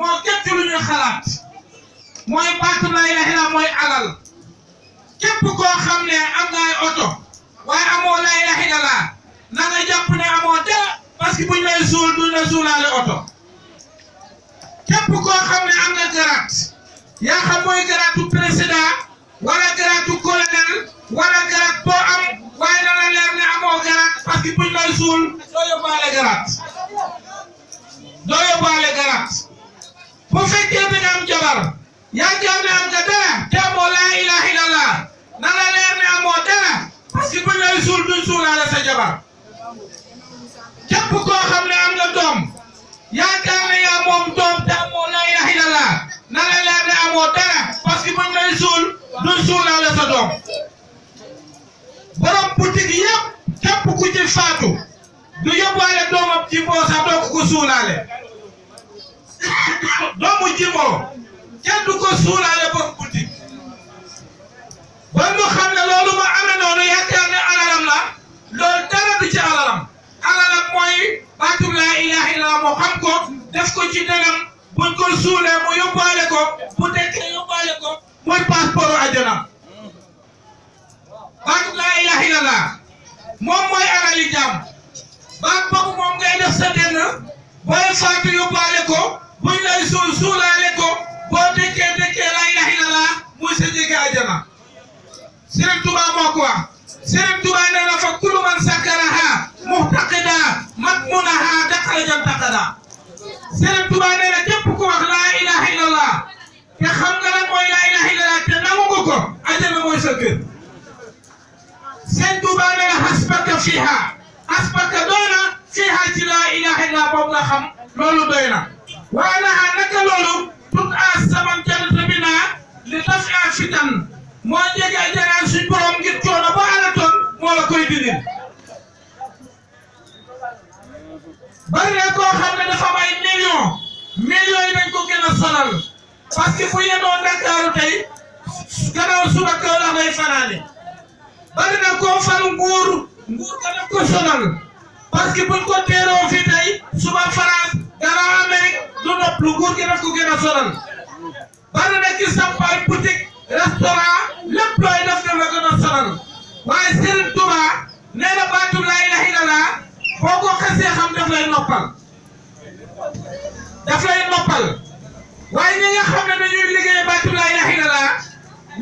moo képp lu ñuy xalaat mooy baatu laa ilaaha illallaah mooy alal képp koo xam ne am nga ay oto waaye amoo laa ilaaha illallaah na nga jàpp ne amoo dara parce que buñ lay suul duñ la suulaale oto képp koo xam ne am nga garaat yaa xam mooy garaatu président wala garaatu colonel wala garaat boo am waaye na la leer ne amoo garaat parce que buñ lay suul doo yóbbaale garaat bu fekkee da nga am jabar yaakaar ne am nga dara te amoo laa ilaaha illallaah na la leer ne amoo dara parce que buñ lay suul duñ suulaale sa jabar képp koo xam ne am nga doom yaakaar ne yaa moom doom te amoo laa ilaaha illallaah na la leer ne amoo dara parce que buñ lay suul duñ suulaale sa doom borom boutique yëpp képp ku ci faatu du yóbbaale doomam jimboo sax doo ko suulaale doomu jimboo kenn du ko suulaale borom boutique ba ñu xam ne loolu ma amee noonu yaakaar ne alalam la loolu dara du ci alalam mooy baatu laa ilaaha illallaah moo xam ko def ko ci dënam buñ ko suulee mu yóbbaale ko bu dekkee yóbbaale ko mooy passeport àjjana baatu laa ilaaha illallaah moom mooy alali jàmm baat boobu moom ngay def sa dënn booy faatu yóbbaale ko buñ lay suulaale ko boo dekkee laa ilaaha illallaah muy sa jege àjjana Sëriñ Tuubaa moo ko wax Sëriñ Tuubaa nee na fa kullu man sakaraha muhtaqida matmunaha daxala jannata Sëriñ Tuubaa nee na képp ku wax laa ilaaha illallaah te xam nga lan mooy laa ilaaha illallaah te nangu nga ko àjjana mooy sa kër Sëriñ Tuubaa nee na hasbaka fiha doy na fiha ci laa ilaaha illallaah boobu nga xam loolu doy na waaye naka loolu tut a saman jannata bi naa li dafi a fitan moo jege àjjana suñ borom ngir coono ba alatoon moo la koy dindil bari na koo xam ne dafa am ay millions yi dañ ko gën a sonal parce que bu yendoo Ndakaaru tey gannaaw suba Kaolack lay fanaane bari na koo fal nguur ga daf ko sonal parce que buñ ko teeroo fii tey suba France gannaaw Amérique du noppalu nguur gi daf ko gën a sonal bari na ki sampal boutique restaurant lépp looy def la gën a sonal waaye Sëriñ Tuubaa nee na baatu laa ilaaha illallaah boo ko xasee xam daf lay noppal waaye ñi nga xam ne dañuy liggéey baatu laa ilaaha illallaah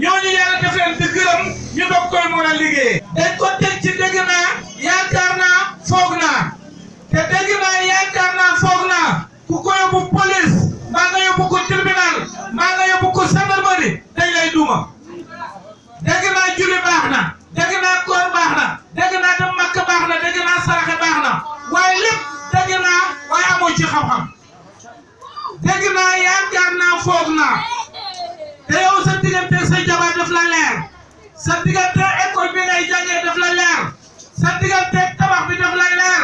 ñooñu yàlla def leen di gërëm ñu doog koy mën a liggéey dañ ko teg ci dégg naa yaakaar naa foog naa te dégg naa yaakaar naa foog naa ku ko yóbbu police mbaa nga yóbbu ko tribunal mbaa nga yóbbu ko gendarmerie dañ lay duma dégg naa julli baax na dégg naa koor baax na dégg naa dem Makka baax na dégg naa saraxe baax na waaye lépp dégg naa waaye amoo ci xam-xam dégg naa yaakaar naa foog naa te yow sa diggante sa jabar daf la leer sa diggante école bi ngay jàngee daf la leer sa diggante tabax bi daf la leer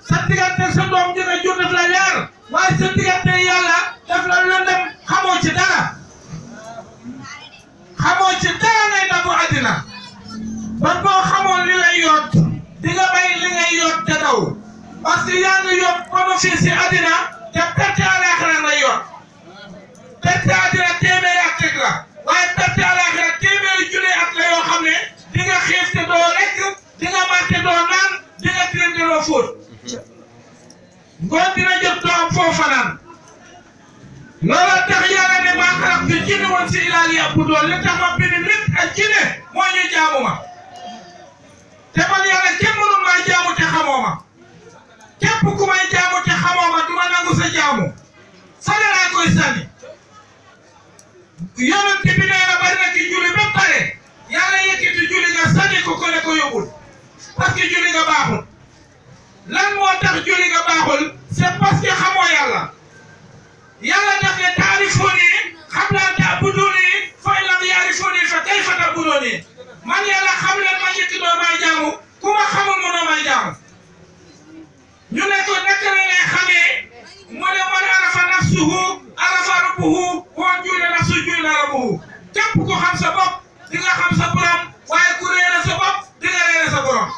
sa diggante sa doom ji nga jur daf la leer waaye sa diggante yàlla daf la lëndëm xamoo ci dara ngay dabu àddina ba boo xamoon li lay yot di nga bay li ngay yot te daw parce que yaa ngi yot bénéfice ci àddina te perte àllaaxira nga yot perte àddina téeméeri at rek la waaye perte àllaaxira téeméeri junni at la yoo xam ne di nga xiif te doo lekk di nga mar te doo naan di nga tilim te doo fóot ngoon dina jot doo am foo fanaan loolu tax yàlla ne maa xalaqtul jinna wal insa illaa liya'buduun li tax ma bind nit ak jinne moo ñu jaamu ma te man yàlla kenn mënul maa jaamu te xamoo ma képp ku may jaamu te xamoo ma du ma nangu sa jaamu fale laa koy sànni yonent bi nee na bari na ki julli ba pare yàlla yëkkati julli nga sànni ko ne ko yóbbul parce que julli nga baaxul lan moo tax julli nga baaxul c'est parce que xamoo yàlla yàlla daf ne taarifuuni qabla an ta'buduuni fa in lam ya'rifuuni fa kayfa ta'buduuni man yàlla xam leen ma njëkk doo may jaamu ku ma xamul mënoo may jaamu ñu ne ko naka la lay xamee mu ne man arafa nafsuhu arafa rabbuhu woon juule nafsu juule rabbuhu képp ku xam sa bopp di nga xam sa borom waaye ku réere sa bopp di nga réere sa borom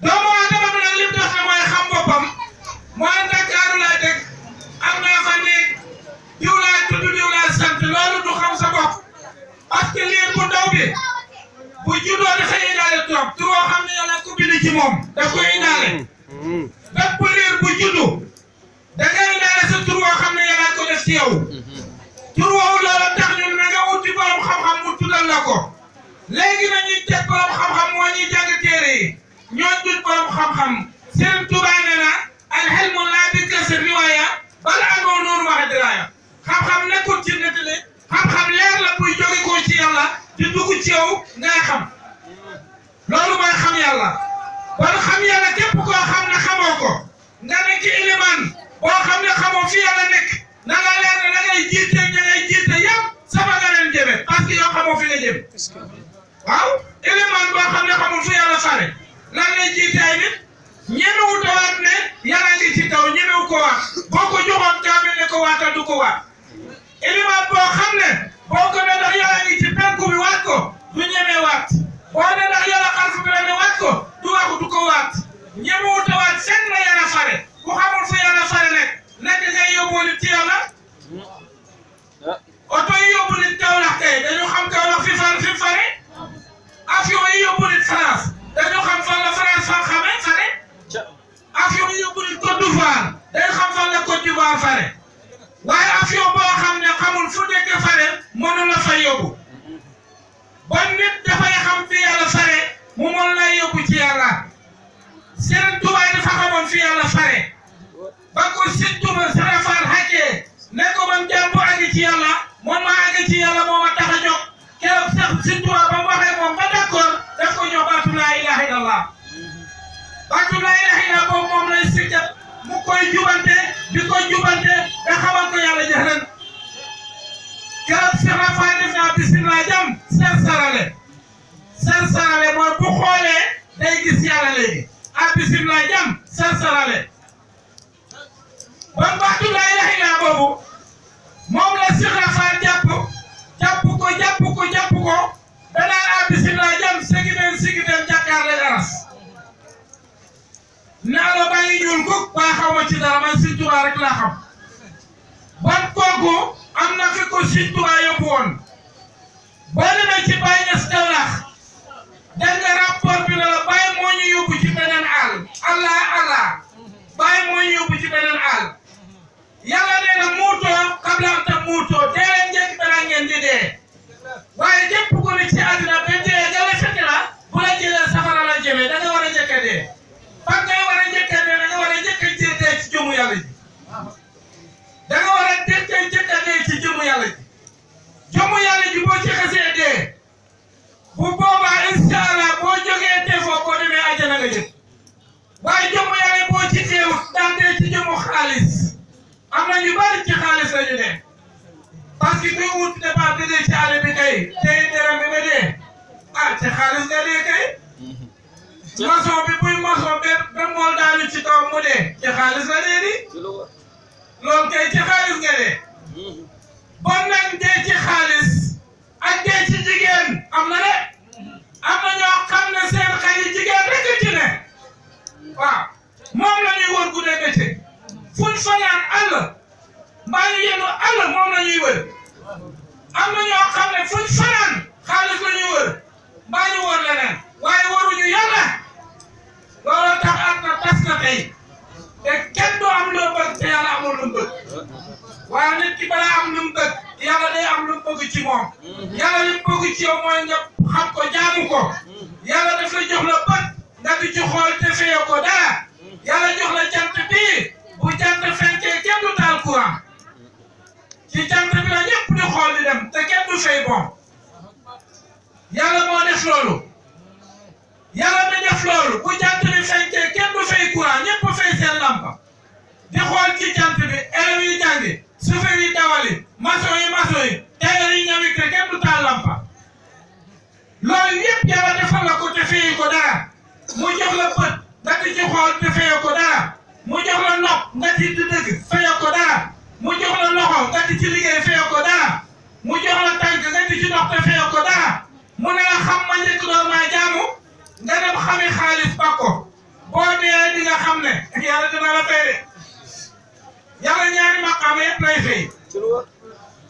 doomu aadama bi nag lim tax na mooy xam boppam mooy Ndakaaru laa dëkk am naa bu juddoo dafay indaale turam tur woo xam ne yàlla ko bind ci moom daf koy indaale bépp liir bu juddu da ngay indaale sa tur woo xam ne yàlla ko def ci yow tur woowu loolu tax ñun na nga wuti borom xam-xam mu tuddal la ko léegi na ñuy teg borom xam-xam moo ñuy jàng téere yi ñoo dut borom xam-xam Sëriñ Tuubaa nee na al-ilmu laa bi kasri riwaaya bal ilmu nuur wa hidaaya xam-xam nekkul ci nettali xam-xam leer la buy jóge ko ci yàlla di dugg ci yow ngay xam loolu mooy xam yàlla kon xam yàlla képp koo xam ne xamoo ko nga nekk ilimaan boo xam ne xamoo fi yàlla nekk na nga leer ne da ngay jiite ña ngay jiite yëpp sama nga leen jëme parce que yow xamoo fi nga jëm waaw ilimaan boo xam ne xamul fi yàlla fare lan lay jiite ay nit ñemewu tawaat ne yàlla ngi ci kaw ñemewu ko waat boo ko joxoon kaamil ne ko waatal du ko waat ilimaan boo xam ne boo ko ne ndax yàlla ngi ci penku bi waat ko du ñeme waat boo ne ndax yàlla xarfu bi la ne waat ko du waxu du ko waat ñemewu tawaat seen na yàlla fare ku xamul fu yàlla fare nekk ngay yóbbu nit ci yàlla oto yi yóbbu nit Kaolack kay dañu xam Kaolack fi fare avion yi yóbbu nit France dañu xam fan la France fare avion yi yóbbu nit Côte d'Ivoire dañu xam fan la Côte d'Ivoire fare waaye avion boo xam ne xamul fu nekk fare mënu la fa yóbbu bon nit dafay xam fi yàlla fare mu mën lay yóbbu ci yàlla Sëriñ Tuubaa dafa xamoon fi yàlla fare ba ko Sëriñ Tuubaa sarafal xàkkee ne ko man jàmm bu àgg ci yàlla moom ma àgg ci yàlla moo ma tax a jóg keroog sax Sëriñ Tuubaa ba mu waxee moom ba d'accord daf ko ñëw baatu laa ilaaha illallah baatu laa ilaaha illallah boobu moom lay sikkat mu koy jubante di ko jubante da xamal ko yàlla jëxlan keroog sarafal def naa bismillah jam sarsalale mooy bu xoolee day gis yàlla léegi ah bismillah jam sarsalale bon baatu laa ilaaha illallah boobu moom la sarafal jàpp ko danaa ah bismillah jam sigideen jàkkaarle aras naalo baa ngi ñuul ko waaye xaw ma ci dara man Sëriñ Tuubaa rek laa xam bon kooku am na fi ko Sëriñ Tuubaa yóbbu woon boo demee ci Baye Niass Kaolack dégg nga rapport bi ne la Baye moo ñu yóbbu ci beneen àll Allah Baye moo ñu yóbbu ci beneen àll yàlla nee na muutoo qabla an tamuutoo dee leen njëkk balaa ngeen di dee waaye képp ku ne ci àddina ba dee jële fekk la bu la jëlee safara la jëmee da nga war a njëkk a dee parce que war a njëkk a dee da nga war a njëkk a dee ci jëmu yàlla ji da nga war a njëkk a dee ci jëmu yàlla ji jëmu yàlla ji boo ci xasee dee bu boobaa incha allah boo jógee defoo boo demee àjjana nga jëm waaye jëmu yàlla boo ci teewut daan dee ci jëmu xaalis am na ñu bari ci xaalis la ñu ne parce que kuy wut départ di dee ci àll bi kay tey dërëm bi nga dee ah ci xaalis nga dee kay maçon bi buy maçon ba mool daanu ci kaw mu dee ci xaalis la dee di loolu kay ci xaalis nga dee bon nag dee ci xaalis ak dee ci jigéen am na de am na ñoo xam ne seen xel yi jigéen rek ci ne waaw moom la ñuy wër gudde bëccëg fuñ fanaan àll mbaa ñu yendu àll moom la ñuy wër am na ñoo xam ne fuñ fanaan xaalis la ñuy wër mbaa ñu wër leneen waaye waruñu yàlla looloo tax at na tas na tey te kenn du am loo bëgg te yàlla amul lu mu bëgg waaye nit ki balaa am lu mu bëgg yàlla day am lu mu bëgg ci moom yàlla li mu bëgg ci yow mooy nga xam ko jaamu ko yàlla daf la jox la bët nga di ci xool te feyoo ko dara yàlla jox la jant bii bu jant fenkee kenn du taal courant ci jant bi la ñëpp di xool di dem te kenn du fay bon yàlla moo def loolu yàlla mi def loolu bu jant bi fenkee kenn du fay courant ñëpp fay seen lampa di xool ci jant bi élèves yi jàngi chauffeur yi dawali maçon yi tailleur yi ñawit te kenn du taal lampa loolu yëpp yàlla defal la ko te fay ko dara mu jox la bët nga di ci xool te fay ko dara mu jox la nopp nga di dëgg fay ko dara mu jox la loxo nga di ci liggéey fay ko dara mu jox la tànk nga di ci dox te fay ko dara mu ne la xam ma njëkk doon maa jaamu nga dem xami xaalis ba ko boo dee di nga xam ne yàlla dina la fay de yàlla ñaari maqaam yëpp lay fay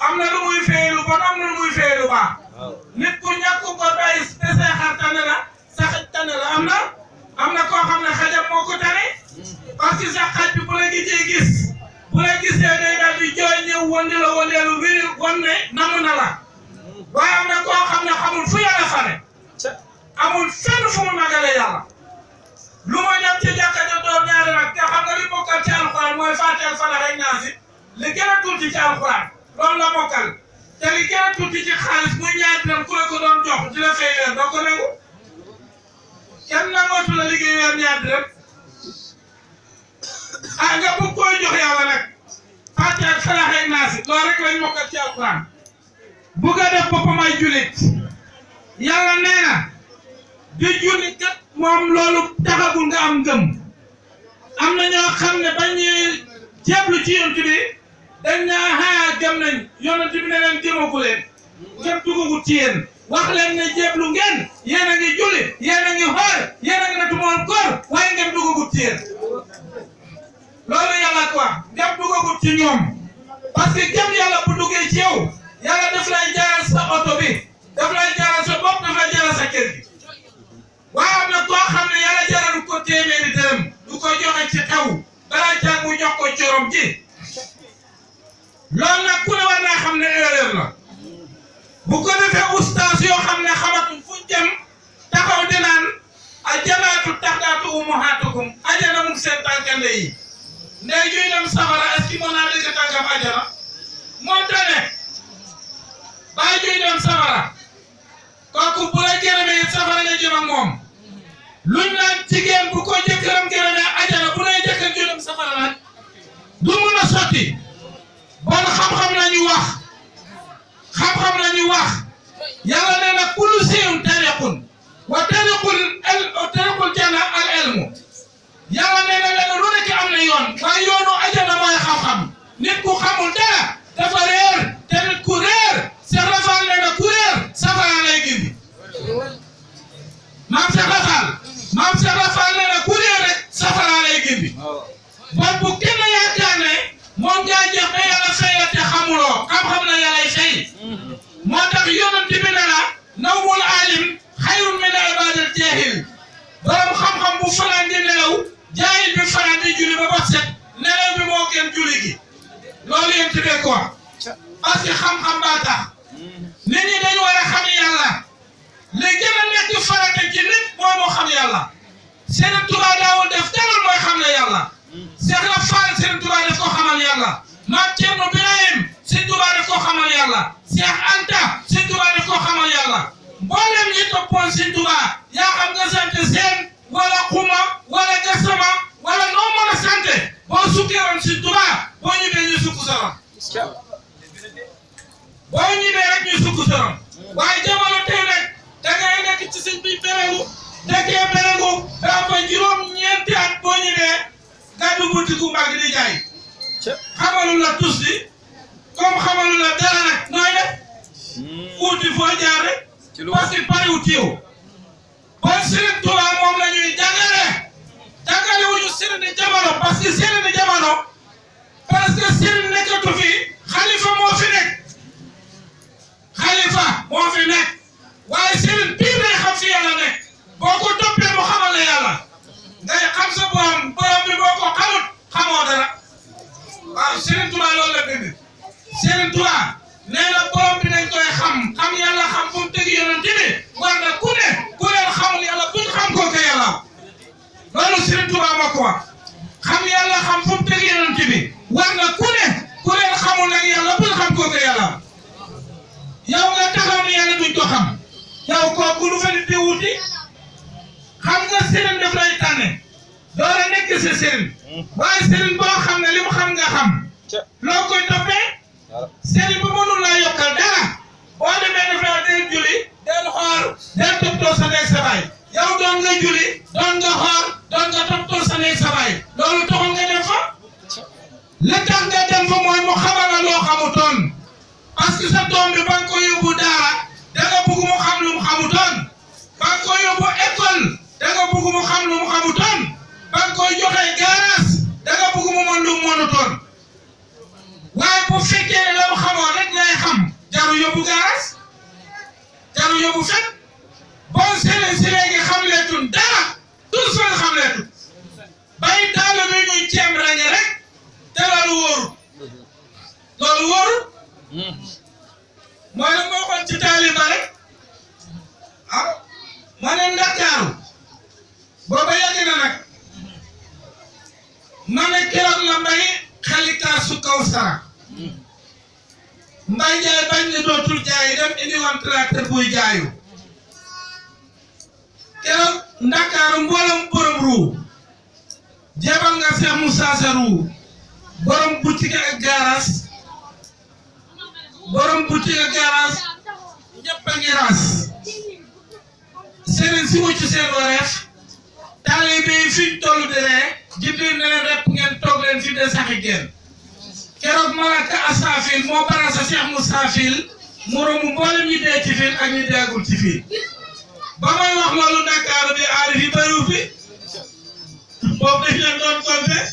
am na lu muy fay lu bon am na lu muy fay lu baax nit ku ñàkk ko day desee xar parce que sax xaj bi bu la gisee gis bu la gisee day daal di jooy ñëw wondeelu wiri won ne namu na la waaye am na koo xam ne xamul fu yàlla fare amul fenn fu mu nagale yàlla lu ma dem ci jàkka ja door ñaari nag te xam nga li mokkal ci alxuraan mooy Faatiha Falaq ak Naas li gën a tuuti ci alxuraan loolu la mokkal te li gën a tuuti ci xaalis muy ñaari dërëm ku la ko doon jox di la fay weer doo ko nangu kenn nangootu la liggéey weer ñaari dërëm nga bëgg koy jox yàlla nag Faatiha Falaq ak Naas loolu rek lañ mokkal ci alxuraan bugg a def boppam ay jullit yàlla nee na di julli kat moom loolu taxagul nga am ngëm am na ñoo xam ne bañ jéblu ci yonent bi dañ naa gëm nañ yonent bi ne leen gëmagu leen ngëm dugagut ci yéen wax leen ne jéblu ngeen yéen a ngi julli yéen a ngi xool yéen a ngi natu moon koor waaye ngëm dugagut ci yéen loolu yàlla ko wax ngëm dugagut ci ñoom parce que gëm yàlla bu duggee ci yow yàlla daf lay jaaral sa oto bi daf lay jaaral sa bopp daf lay jaaral sa kër gi waaye am na koo xam ne yàlla jaral ko téeméeri dërëm du ko joxe ci xew balaa jàng mu jox ko corom ji loolu nag ku ne war naa xam ne erreur la bu ko defee ustaas yoo xam ne xamatuñ fuñ jëm taxaw di naan ajjanaatu taxtaatu ummahaatukum ajana mu seen tànkande yi ndey juy dem safara est-ce que mën naa dégg tànkam ajana moo tane bàyyi juy dem safara kooku bu la gërëmee safara nga jëm ak moom luñ naan jigéen bu ko jëkkëram gërëmee ajana bu lay jëkkër ju dem safara nag du mun a sotti bon xam-xam lañu wax xam-xam lañu wax yàlla nee na kullu shay'in tariqun wa tariqul janna al ilmu yàlla nee na leen lu nekk am na yoon waaye yoonu ajana mooy xam-xam nit ku xamul dara dafa réer te nit ku réer Seex Rafal nee na ku réer safara lay gindi maam Seex Rafal nee na ku réer rek safara lay gindi bon bu kenn yaakaar ne moom ngaa jeex ne yàlla fay la te xamuloo xam-xam na yàllay fay moo tax yonent bi ne la nawmul alim xayrun min ibadatil jaahil borom xam-xam bu fanaan di nelaw jaahil bi fanaan di julli ba set nelaw bi moo gën julli gi loolu yéen tuddee ko parce que xam-xam baa tax nit ñi dañu war a xam yàlla li gën a nekk farata ci nit mooy moo xam yàlla Sëriñ Tuubaa daawul def dara mooy xam ne yàlla Seex Ibra Faal Sëriñ Tuubaa def ko xamal yàlla Maam Cerno Birahim Sëriñ Tuubaa def ko xamal yàlla Seex Anta Sëriñ Tuubaa def ko xamal yàlla mboolem ñi toppoon Sëriñ Tuubaa yaa xam nga sant Seen wala Xuma wala Gassama wala noo mën a sant boo sukkeeroon Sëriñ Tuubaa boo ñibbee ñu sukk saram boo ñibbee rek ñu sukk saram waaye jamono tey nag da ngay nekk ci sëñ bi berengu nekkee berengu daa fa juróom-ñeenti at boo ñibbee gàddu butiku mbagg di jaay xamalu la tus di comme xamalu la dara nag nooy def uuti foo jaar rek parce que pariwut yow bon Sëriñ Tuubaa moom la ñuy jàngale wuñu sëriñ jamono parce que sëriñ jamono parce que sëriñ nekkatu fi xalifa moo fi nekk waaye sëriñ bii day xam fi yàlla nekk boo ko toppee mu xamal la yàlla ngay xam sa borom bi boo ko xamut xamoo dara waaw Sëriñ Tuubaa loolu la bind Sëriñ Tuubaa nee na borom bi dañ koy xam yàlla xam fu mu teg yonent bi war na ku leen xamul yàlla buñ xam ko ke yàlla loolu Sëriñ Tuubaa moo ko wax xam yàlla xam fu mu teg yonent bi war na ku leen xamul nag yàlla buñ xam ko ke yàlla yow nga taxaw ne yàlla duñ ko xam yow kooku lu fa nit di wuti xam nga sëriñ daf lay tànne door a nekk sa sëriñ waaye sëriñ boo xam ne li mu xam nga xam loo koy toppee sëriñ bu mënul laa yokkal dara boo demee daf la del julli del xool del toppatoo sa nekk sa baay yow doon nga julli doon nga xool doon nga toppatoo sa nekk sa baay loolu taxul nga dem fa la tax nga dem fa mooy mu xamal la loo xamutoon parce que sa doom bi ba nga ko yóbbu daara da nga bëgg mu xam lu mu xamutoon ba nga ko yóbbu école da nga bëgg mu xam lu mu xamutoon ba nga koy joxee garage da nga bëgg mu mën lu mu mënutoon waaye bu fekkee ne la mu xamoon rek lay xam jaru yóbbu garage jaru yóbbu fekk bon sëriñ si léegi xam leetun dara tout seul xam leetun bay daalo bi ñuy mooy la moo xoon ci taaliba rek ma ne Ndakaaru booba yàgg na nag ma ne keroog la mbay xalikaar su Kawsara mbay jaay bañ ne dootul jaay dem indi woon tracteur buy jaayu keroog Ndakaaru mboolem borom ruu jebal nga Cheikh Moussa Sarou borom boutique ak garage ñëpp a ngi ras sëriñ si wucc seen wareef taalibe yi fiñ tollu di ree Jibril ne leen rek ngeen toog leen fi de saxi geen keroog malaka asafil moo barasa Cheikh Moussa Fil moromu mboolem ñi dee ci fil ak ñi deegul ci fil ba may wax loolu Ndakaaru bi aarif yi bëriwu fi boobu dañ leen doon compter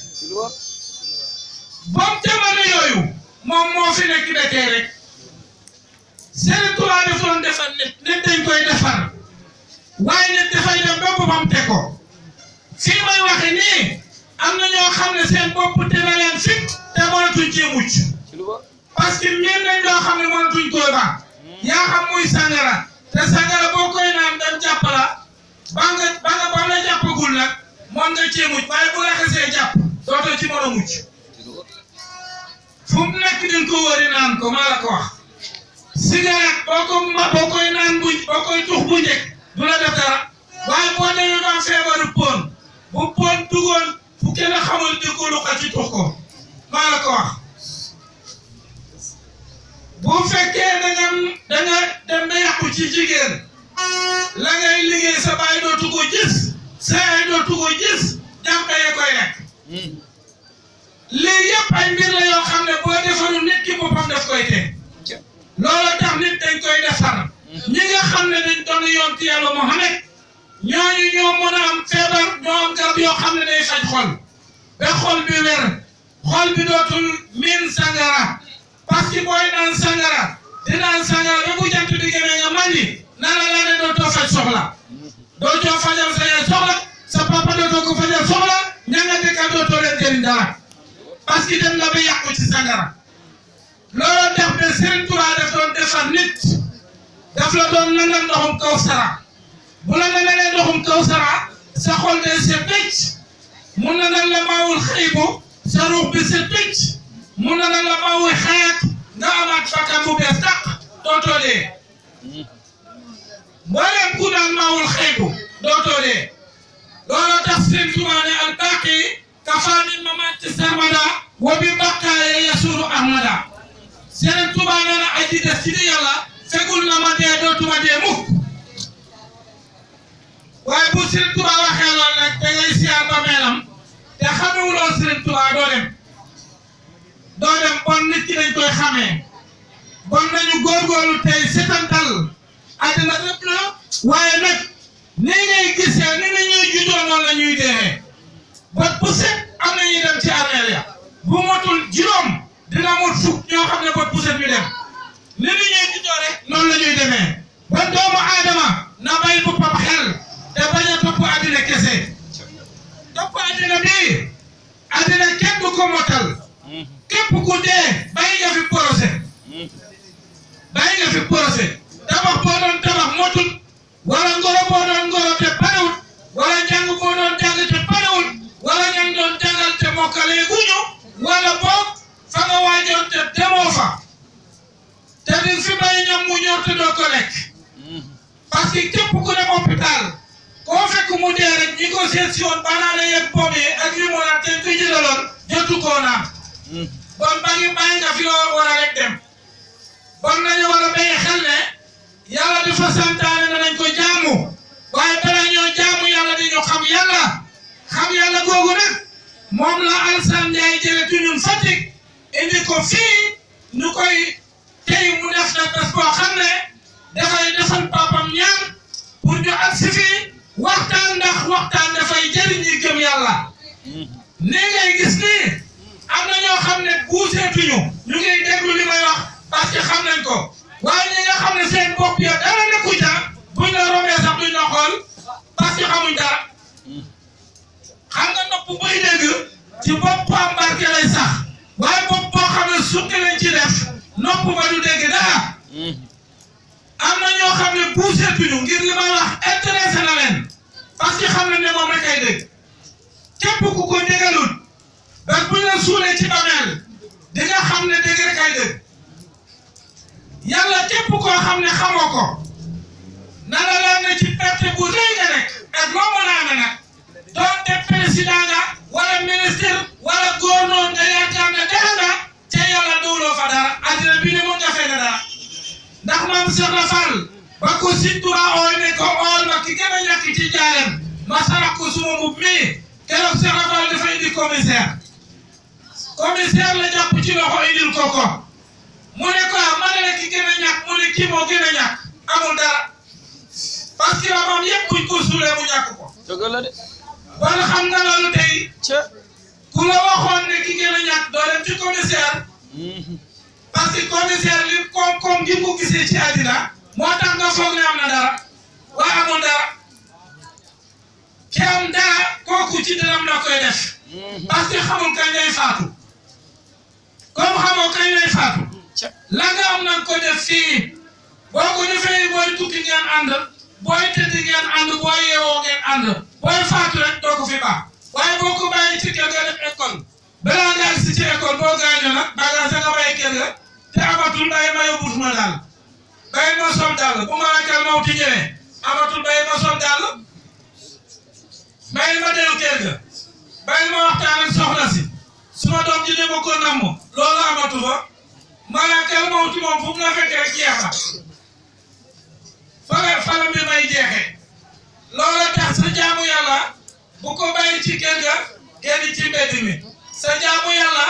boobu jamono yooyu moom moo fi nekk dëkkee rek Serigne Touba daf doon defar nit dañ koy defar waaye nit dafay dem ba boppam te ko fii may waxe nii am na ñoo xam ne seen bopp te na leen fit te mënatuñ cee mucc parce que ñeen nañ loo xam ne mënatuñ koy baax yaa xam muy sangara te sangara boo koy naan dem jàpp la ba la jàppagul nag moom nga cee mucc waaye bu la xasee jàpp dootoo ci mën a mucc fu mu nekk di ko wëri naan ko maa la ko wax cigarette boo koy naan boo koy tux bu njëkk du la def dara waaye boo demee ba am feebaru poon bu poon duggoon fu kenn xamul di ko luqa ci tux ko maa la ko wax bu fekkee da nga dem ba yàqu ci jigéen la ngay liggéey sa baay dootu ko gis sa yaay dootu ko gis jàmpee koy nekk lii yëpp ay mbir la yoo xam ne boo defarul nit ki boppam daf koy teg loolu tax nit dañ koy defar ñi nga xam ne dañ doon yoon ci Yàlla Muhammad ñooñu ñoo mën a am feebar ñoo am garab yoo xam ne day faj xol ba xol bi wér xol bi dootul miin sangara parce que booy naan sangara di naan sangara ba bu jant di gënee nga mandi nana la ne dootoo faj soxla dootoo fajal sa yaay soxla sa papa dootoo ko fajal soxla ña nga dëkkal dootoo leen jëriñ dara parce que dem nga ba yàqu ci sangara loolu tax ba Serigne Touba daf doon defar nit daf la doon nangal ndoxum Kawsara bu la nangalee ndoxum Kawsara sa xol day set wecc mu nangal la maawul xëybu sa ruux bi set wecc mu nangal la maawul xayaat nga amaat bakkan bu bees tàq dootoo dee mbooleem ku daan maawul xëybu dootoo dee loolu tax Serigne Touba ne al baaqi kafaani mamaati sarmada wa bi baqaaye yasuru ahmada Serigne Touba nee na aji des ci di Yàlla fegul na ma dee dootuma dee mukk waaye bu Serigne Touba waxee lool nag da ngay siyaar ba meelam te xamewuloo Serigne Touba doo dem bon nit ki dañ koy xamee bon nañu góorgóorlu tey setantal àddina lépp la waaye nag ni ngay gisee ni ñuy juddoo noonu la ñuy dee bët bu set am na ñuy dem ci armeel ya bu motul juróom dina mot fukk ñoo xam ne bët bu set ñu dem ni ñuy juddoo rek noonu la ñuy demee ba doomu aadama na bay boppam xel te bañ a topp àddina kese topp àddina bi àddina kenn du ko motal képp ku dee bàyyi nga fi procès tabax boo doon tabax motul wala ngoro boo doon ngoro te parewul wala jàng boo doon jàng te parewul wala ñang doon jàngal te mokkalee guñu wala boog fa nga waajoon te demoo fa te di fi bàyyi ñam mu ñor te doo ko lekk parce que képp ku dem hôpital koo fekk mu dee rek ñi ko seet si woon banaa la yegg pomme ak limonade te ko jëndaloon jotu koo naan bon bàyyi nga fi war a rek dem bon nañu war a bàyyi xel ne Yàlla dafa santaane ne nañ ko jaamu waaye bala ñoo jaamu Yàlla di ñu xam Yàlla googu nag moom la Alassane Ndiaye jële tu ñun Fatick indi ko fii ñu koy tey mu def nag bés boo xam ne dafay defal papam ñaan pour ñu agsi fii waxtaan ndax waxtaan dafay jëriñ ñi gëm Yàlla ni ngay gis nii am na ñoo xam ne buuseetuñu ñu ngi déglu li may wax parce que xam nañ ko waaye ñi nga xam ne seen bopp ya dara nekku ca buñ la rombee sax duñ la xool parce que xamuñ dara xam nga nopp buy dégg ci boppam barke lay sax waaye bopp boo xam ne suqi lañ ci def nopp ba du dégg dara am na ñoo xam ne buuseetuñu ngir li may wax intéressé na leen parce que xam nañ ne moom rek ay dégg képp ku ko dégalul ba bu ñu la suulee ci bàmmeel di nga xam ne dégg rek ay dégg yàlla képp koo xam ne xamoo ko na la leen ne ci perte bu rëy nga nekk ak loo mën a amee nag doonte président nga wala ministre wala gouverneur nga yaakaar ne dara nga ca yàlla dawloo fa dara addina bi ne mun nga fekk dara ndax maam Cheikh Rafal ba ko Sëñ Tuubaa ooy ne ko ool ma ki gën a ñàkk ci jaarem ma sarax ko suma mbub mi keroog Cheikh Rafal dafa indi commissaire la jàpp ci loxo indil ko mu ne ko ma ne la ki gën a ñàkk mu ne kii moo gën a ñàkk amul dara parce que la moom yëpp buñ ko suulee mu ñàkk ko. dëgg la de. bon xam nga loolu tey. ku la waxoon ne ki gën a ñàkk doo dem ci commissaire. parce que commissaire li koom-koom gi mu gisee ci àddina moo tax nga foog ne am na dara waaye amul dara ki am dara kooku ci dërëm la koy def parce que xamul kañ lay faatu comme xamoo kañ lay faatu la nga am na ko def fii boo ko defee booy tukki ngeen ànd booy tëdd ngeen ànd booy yeewoo ngeen ànd booy faatu rek doo ko fi baax waaye boo ko bàyyi ci kër ga def école balaa nga agsi ci école boo gaañoo nag bagage nga bàyyi kër ga te amatul bàyyi ma yóbbut ma daal bàyyi ma sol daal bu ma rakkal mawti ñëwee amatul bàyyi ma sol daal bàyyi ma dellu kër ga bàyyi ma waxtaan ak soxna si suma doom ji ne ma ko namm loolu amatu fa ma rakkal mawti moom fu mu la fekk rek jeexa fala mi may jeexee loolu tax sa jaamu yàlla bu ko bàyyi ci kër ga génn ci mbedd mi sa jaamu yàlla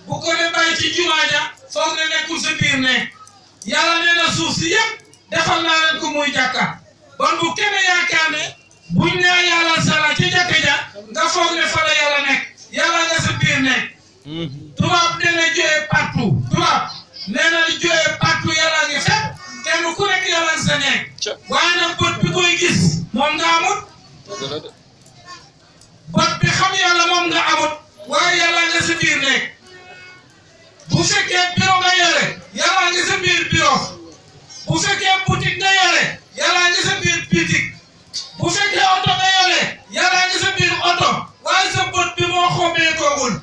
bu ko ne bàyyi ci jumaa ja foog ne nekkul sa biir nekk yàlla nee na suuf si yëpp defal naa leen ko muy jàkka bon bu kenn yaakaar ne buñ nee yàlla sala ci jàkka ja nga foog ne fa la yàlla nekk yàlla nga sa biir nekk tubaab nee na jógee partout tubaab nee na jógee partout yàlla ngi fépp kenn ku nekk yàlla nga sa nekk waaye nag bët bi koy gis moom nga amut bët bi xam yàlla moom nga amut waaye yàlla nga sa biir nekk bu fekkee bureau nga yore yàlla nga sa biir bureau bu fekkee boutique nga yore yàlla nga sa biir boutique bu fekkee oto nga yore yàlla nga sa biir oto waaye sa bët bi moo xobee koogul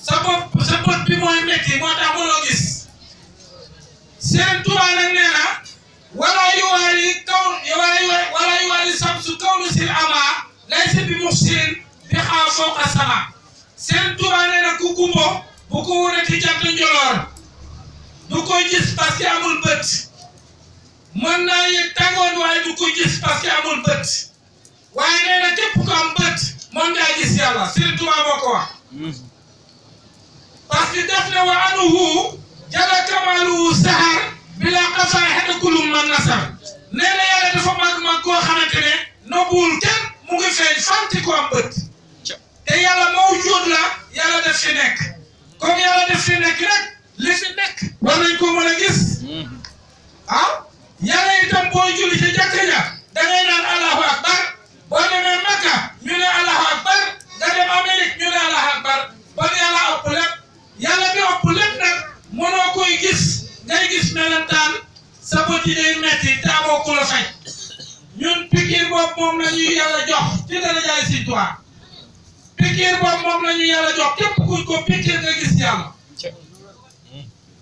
sa bët bi mooy metti moo tax mënoo gis Sëriñ Tuubaa nag nee na wala yuwaari samsu kawnu sil ama laysa bi muxsin bi xaa fawqa sama Sëriñ Tuubaa nee na ku gumbo bu ko wone ci jant njoloor du ko gis parce que amul bët mën naa yëg tàngoor waaye du ko gis parce que amul bët waaye nee na képp ko am bët mën ngaa gis yàlla Sëriñ Tuubaa moo ko wax parce que def na wa anuhu jala kamaluhu sahar bila qafa hada kulum man nasar nee na yàlla dafa mag koo xamante ne nobbuwul kenn mu ngi feeñ fanti ko am bët te yàlla mawjuud la yàlla def fi nekk comme yàlla def fi nekk rek li fi nekk war nañ ko mën a gis yàlla itam boo julli ci jàkka ja da ngay naan allahu akbar boo demee Makka ñu ne allahu akbar nga dem Amérique ñu ne allahu akbar bon yàlla ëpp lépp yàlla bi ëpp lépp nag mënoo koy gis ngay gis melentaan sa bët yi day metti te amoo ku la faj ñun pikiir boobu moom la ñuy yàlla jox ci darajaay Sëñ Tuubaa pikiir boobu moom la ñu yàlla jox képp kuñ ko pikiir nga gis yàlla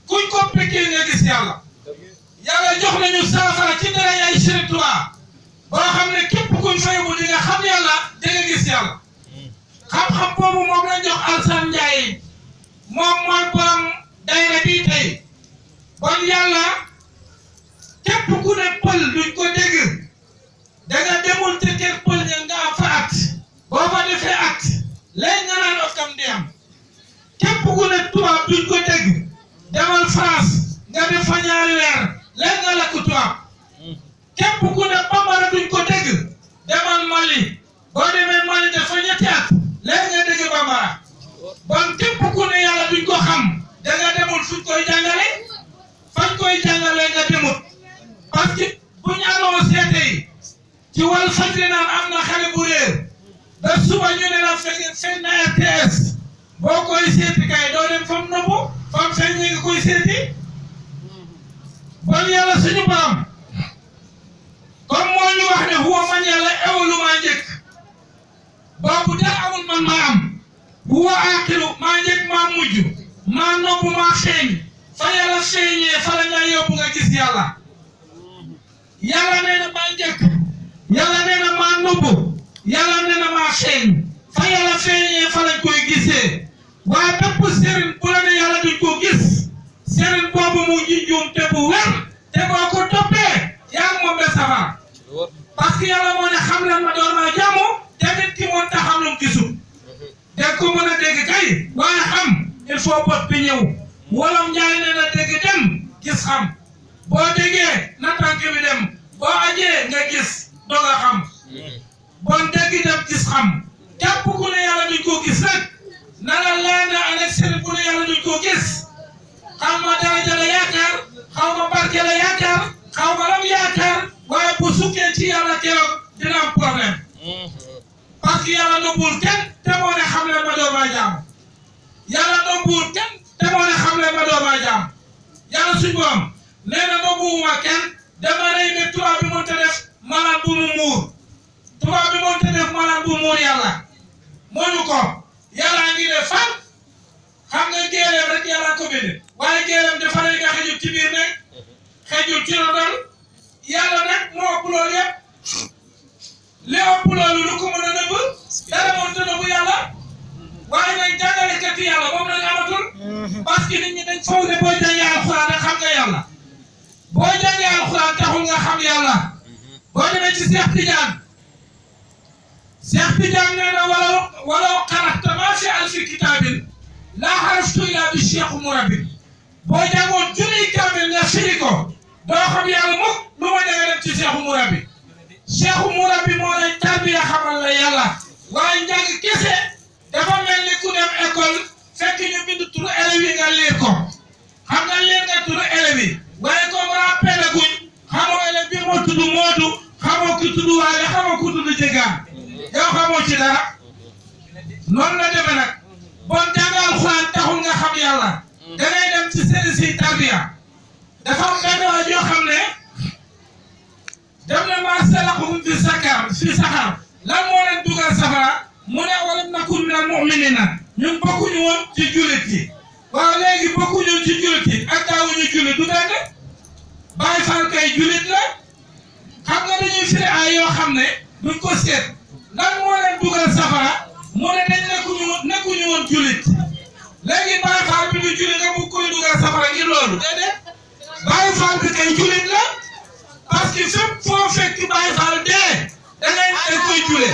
kuñ ko pikiir nga gis yàlla yàlla jox nañu saafara ci darajaay Sëriñ Tuubaa boo xam ne képp kuñ fay bu di nga xam yàlla di nga gis yàlla xam-xam boobu moom la jox Alsaan Njaay moom mooy borom dayra bii tey bon yàlla képp ku ne pël duñ ko dégg da nga demul te kër pël ña nga am fa at boo fa defee at léegi nga naan okkam di am képp ku ne tubaab duñ ko dégg demal France nga def fa ñaari weer léegi nga lakk tubaab képp ku ne bambara duñ ko dégg demal Mali boo demee Mali def fa ñetti at léegi nga dégg bambara bon képp ku ne yàlla duñ ko xam da nga demul fuñ koy jàngale fañ koy jàngale nga demut parce que buñ annoncé tey ci wàllu fajri naan am na xale bu réer ba suba ñu ne la feeñ na RTS boo koy seeti kay doo dem fam nëbbu fam feeñ nga koy seeti kon yàlla suñu borom comme moo ñu wax ne huwa man yàlla ewalu maa njëkk boobu dara amul man maa am huwa aaxiru maa njëkk maa mujj maa noppu maa feeñ fa yàlla feeñee fa la nga yóbbu nga gis yàlla yàlla nee na maa njëkk yàlla nee na maa noppu yàlla nee na maa feeñ fa yàlla feeñee fa lañ koy gisee waaye bépp sëriñ bu la ne yàlla duñ ko gis sëriñ boobu mu ngi juum te bu wér te boo ko toppee yaa ngi moom de safara parce que yàlla moo ne xam leen ma door maa jaamu te nit ki moom ta xam lu mu gisul dégg ko mën a dégg kay waaye xam il faut bot bi ñëw wolof njaay nee na dégg dem gis xam boo déggee na tànk bi dem boo ajee nga gis doog a xam bon dégg dem gis xam képp ku ne yàlla duñ ko gis rek na la leer na avec sëriñ bu ne yàlla duñ ko gis xaw ma daraja la yaakaar xaw ma barke la yaakaar xaw ma lam yaakaar waaye bu sukkee ci yàlla keroog dina am problème parce que yàlla nëbbul kenn te moo ne xam leen ma door maa jaam yàlla nëbbul kenn te moo ne xam leen ma door maa jaam yàlla suñu borom nee na nëbbuwuma kenn dama rey ne tubaab bi mënta def malaan bu mu muur tubaab bi mënta def malaan bu muur yàlla mënu ko yàlla ngi ne fan xam nga géereem rek yàlla ko bind waaye géereem dafa lay nga xëjul ci biir nekk xëjul ci ronal yàlla nag moo ëpp loolu yëpp li ëpp loolu lu ko mën a nëbb dara mënta nëbb yàlla waaye nag jàngalekat yàlla moom lañ amatul parce que nit ñi dañ foog ne boo jàngee alxuraan rek xam nga yàlla boo jàngee alxuraan taxul nga xam yàlla boo demee ci Cheikh Tidiane nee na walaw qara'ta maa fi alfi kitaabin laa araftu illaa bi cheikh murabbi boo jàngoon junniy kaamil nga firi ko doo xam yàlla mukk lu ma danga dem ci cheikh murabbi cheikh murabbi moo lay tarbiya xamal la yàlla waaye njàng kese dafa mel ni ku dem école fekk ñu bind turu élèves yi nga liir ko xam nga liir nga turu élèves yi waaye comme rappelé guñ xamoo élève bi moo tudd Moodu xamoo ki tudd Waale xamoo ku tudd Jegaan yow xamoo ci dara noonu la demee nag bon jàng alxuraan taxul nga xam yàlla dangay dem ci sëriñ si tarbiya dafa am benn waay yoo xam ne dem na maa salakahum fi saxar lan moo leen dugal safara mu ne walam nakun minal mu'minina ñun bokkuñu woon ci jullit yi waaw léegi bokkuñu ci jullit yi ak daawuñu jullit du benn Baay Faal kay jullit la xam nga dañuy firi ay yoo xam ne duñ ko seet lan moo leen dugal safara mu ne dañ nekkuñu woon jullit léegi Baay Faal bi du jullit nga mu koy dugal safara ngir loolu déedéet Baay Faal bi kay jullit la parce que fépp foo fekk Baay Faal dee da ngay koy jullee